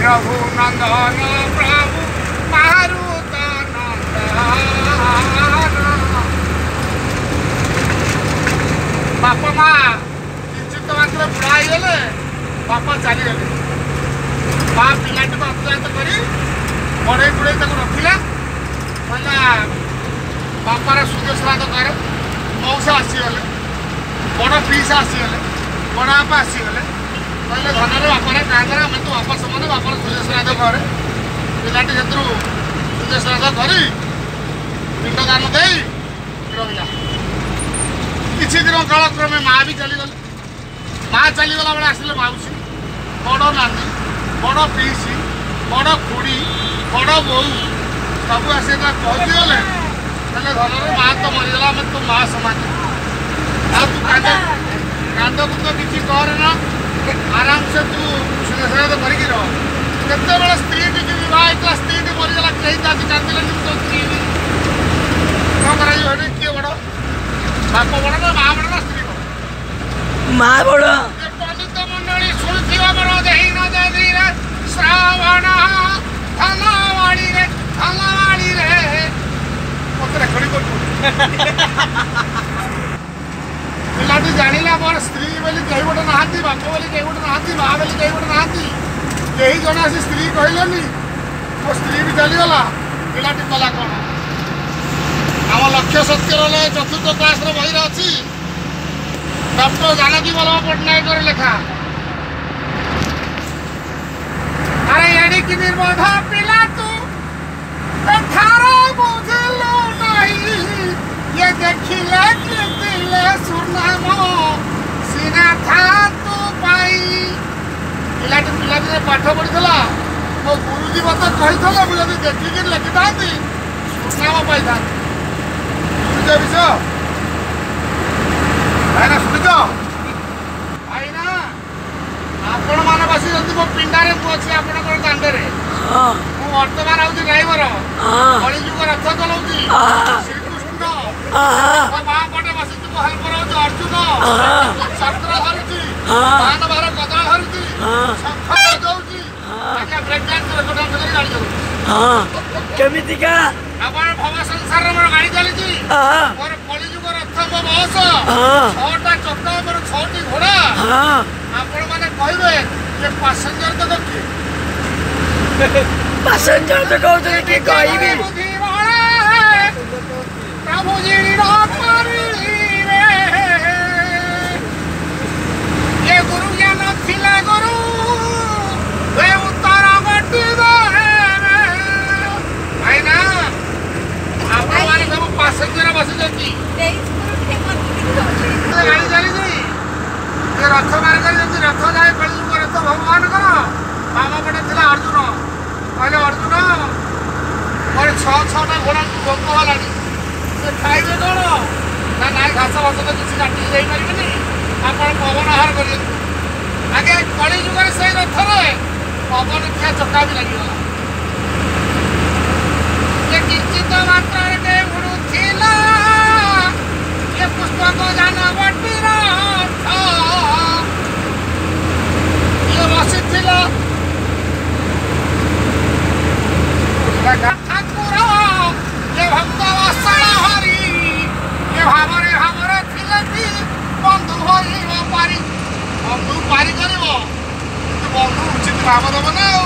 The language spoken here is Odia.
ରଘୁନନ୍ଦନ ପ୍ରଭୁ ମାରୁତ ନନ୍ଦନ। ବାପା ମା କିଞ୍ଚିତ ମାତ୍ର ବୁଢ଼ା ହେଇଗଲେ, ବାପା ଚାଲିଗଲେ। ମା ପିଲାଟିକୁ ଅତ୍ୟାନ୍ତ କରି ବଢ଼େଇ ବୁଢ଼େଇ ତାକୁ ରଖିଲା। କହିଲା ବାପାର ସୂର୍ଯ୍ୟ ଶ୍ରାଦ୍ଧ କରେ। ମଉସା ଆସିଗଲେ, ବଡ଼ ପିଇସା ଆସିଗଲେ, ବଡ଼ ବାପା ଆସିଗଲେ। କହିଲେ ଧନରେ ବାପାର କାନ୍ଦରେ, ଆମେ ତ ବାପା ସମାନ, ବାପାର ସୂର୍ଯ୍ୟ ଶ୍ରାଦ୍ଧ କରେ। ପିଲାଟି ସେଥିରୁ ସୂର୍ଯ୍ୟ ଶ୍ରାଦ୍ଧ କରି ପିଣ୍ଡ ଦାନ ଦେଇ ରହିଲା। କିଛି ଦିନ କାଳକ୍ରମେ ମା ବି ଚାଲିଗଲେ। ମା ଚାଲିଗଲା ବେଳେ ଆସିଲେ ମାଉସୀ, ବଡ଼ ନାନୀ, ବଡ଼ ପିଇସି, ବଡ଼ ଖୁଡ଼ି, ବଡ଼ ବୋଉ ସବୁ ଆସି ଯେତେବେଳେ ପହଞ୍ଚିଗଲେ, କହିଲେ ଧନରେ ମା ତ ମରିଗଲା, ଆମେ ତୋ ମା ସମାନ, ଆଉ ତୁ କାନ୍ଦ କାନ୍ଦକୁ ତ କିଛି କରେ ନା, ଆରାମସେ ତୁ ଶ୍ରାଦ୍ଧ କରିକି ରହ। କେତେବେଳେ ସ୍ତ୍ରୀଟିକି ବିବାହ ହେଇଥିଲା, ସ୍ତ୍ରୀଟି ମରିଗଲା, କେହି ତ ଆଜି କାନ୍ଦିଲେନି ତୋ ସ୍ତ୍ରୀ। କଣ କରାଯିବ ଏଠି? କିଏ ବଡ଼? ବାପ ବଡ଼ ନା ମା ବଡ଼ ନା ସ୍ତ୍ରୀ ବଡ଼? ମା ବଡ଼। ପଣ୍ଡିତ ମଣ୍ଡଳୀ ଶୁଣିଥିବା ମୋର ଦେହି ନ ଦେବୀରେ ଶ୍ରାବଣ ଧନବାଣୀରେ ଧନବାଣୀରେ ମତେ ରେକର୍ଡିଂ କରୁଛୁ। ପିଲାଟି ଜାଣିଲା ମୋର ସ୍ତ୍ରୀ ବୋଲି କେହି ଗୋଟେ ନାହାନ୍ତି, ବାପ ବୋଲି କେହି ଗୋଟେ ନାହାନ୍ତି, ମା ବୋଲି କେହି ଗୋଟେ ନାହାନ୍ତି, କେହି ଜଣେ ଆସି ସ୍ତ୍ରୀ କହିଲେନି, ମୋ ସ୍ତ୍ରୀ ବି ଚାଲିଗଲା। ପିଲାଟି କଲା କ'ଣ? ଆମ ଲକ୍ଷ୍ୟ ସତ୍ୟର ଚତୁର୍ଥ କ୍ଲାସର ବହିରେ ଅଛି, ଡକ୍ଟର ଜାନକୀ ବଲ୍ଲଭ ପଟ୍ଟନାୟକର ଲେଖା। ଆରେ ଏଣିକି ନିର୍ବୋଧ ପିଲା ତୁ ଏଠାର ବୁଝିଲୁ ନାହିଁ, ଇଏ ଦେଖିଲେ କୀର୍ତ୍ତିଲେ ସୁନାମ ସିନା ତୁ ପାଇ। ପିଲାଟି ପିଲାଦିନେ ପାଠ ପଢିଥିଲା, ମୋ ଗୁରୁଜୀ ମତେ କହିଥିଲେ ମୁଁ ଯଦି ଦେଖିକି ଲେଖିଥାନ୍ତି ସୁନାମ ପାଇଥାନ୍ତି। ଶୁଣିଛ ବିଷୟ ଭାଇନା? ଶୁଣିଛ ଭାଇନା? ଆପଣ ମାନେ ବସିଛନ୍ତି ମୋ ପିଣ୍ଡାରେ, ମୁଁ ଅଛି ଆପଣଙ୍କର ଦାଣ୍ଡରେ। ମୁଁ ବର୍ତ୍ତମାନ ହଉଛି ଡ୍ରାଇଭର, କଳିଯୁଗ ରଥ ଚଲାଉଛି ଶ୍ରୀକୃଷ୍ଣ। ମା ପଟେ ବସିଛି ମୋ ହେଲ୍ପର ହଉଛି ଅର୍ଜୁନ, ଚକ୍ର ଧରୁଛି, ବାହାନ ବାର ଗଦା ଧରୁଛି, ଶଙ୍ଖ ବଜାଉଛି, ଆଜ୍ଞା ବ୍ରେକ୍ ଡ୍ୟାନ୍ସ ରେକର୍ଡ କରି ଗାଡ଼ି ଚଲାଉଛି। କେମିତିକା ଆପଣ ଭବ ସଂସାରରେ ମୋର ଗାଡ଼ି ଚାଲିଛି। ମୋର କଳିଯୁଗ ରଥ ମୋ ବସ, 6ଟା ଚକା, ମୋର 6ଟି ଘୋଡ଼ା। ଆପଣ ମାନେ କହିବେ ଯେ ପାସେଞ୍ଜର ତକ କିଏ? ପାସେଞ୍ଜର ତ କହୁଛନ୍ତି କିଏ କହିବି? ପ୍ରଭୁ ପାରିବେ ଏ ଗୁରୁ ଜ୍ଞାନ ଥିଲା, ଗୁରୁ ଏ ଉତ୍ତର ଗୋଟିବେ। ଭାଇନା ଆପଣମାନେ ସବୁ ପାସେଞ୍ଜର ବସିଛନ୍ତି, ଗାଡ଼ି ଚାଲିଛି। ଏ ରଥ ମାର୍ଗରେ ଯେମିତି ରଥ ଯାଏ, କଳିଯୁଗ ରଥ ଭଗବାନଙ୍କର, ବାମ ପଟେ ଥିଲା ଅର୍ଜୁନ। କହିଲେ ଅର୍ଜୁନ ମୋର 6 6ଟା ଘୋଡ଼ାକୁ ଭୋକ ହେଲାଣି, ସେ ଖାଇବେ କ'ଣ? ନା ନାଇଁ, ଘାସ ଫାସ ତ କିଛି କାଟିକି ଦେଇପାରିବେନି, ଆପଣ ପବନ ଆହାର କରିଦିଅନ୍ତୁ। ଆଜ୍ଞା କଳି ଯୁଗରେ ସେଇ ରଥରେ ପବନ ଖିଆ ଚକା ବି ଲାଗିଗଲା। ଯେ କିଞ୍ଚିତ ମାତ୍ରାରେ ଉଡୁଥିଲା ଏ ପୁଷ୍ପକ ଯାନ ବଟି ରଥ, ଇଏ ବସିଥିଲା ଠାକୁର, ଏ ଭକ୍ତ ବତ୍ସଳ ହରି, ଏ ଭାବରେ ଭାବରେ ଥିଲେ କି ବନ୍ଧୁ ହୋଇବ ପାରି। ବନ୍ଧୁ ପାରି କରିବ, କିନ୍ତୁ ବନ୍ଧୁ ଉଚିତ ଭାବ ଦବ ନା ଆଉ।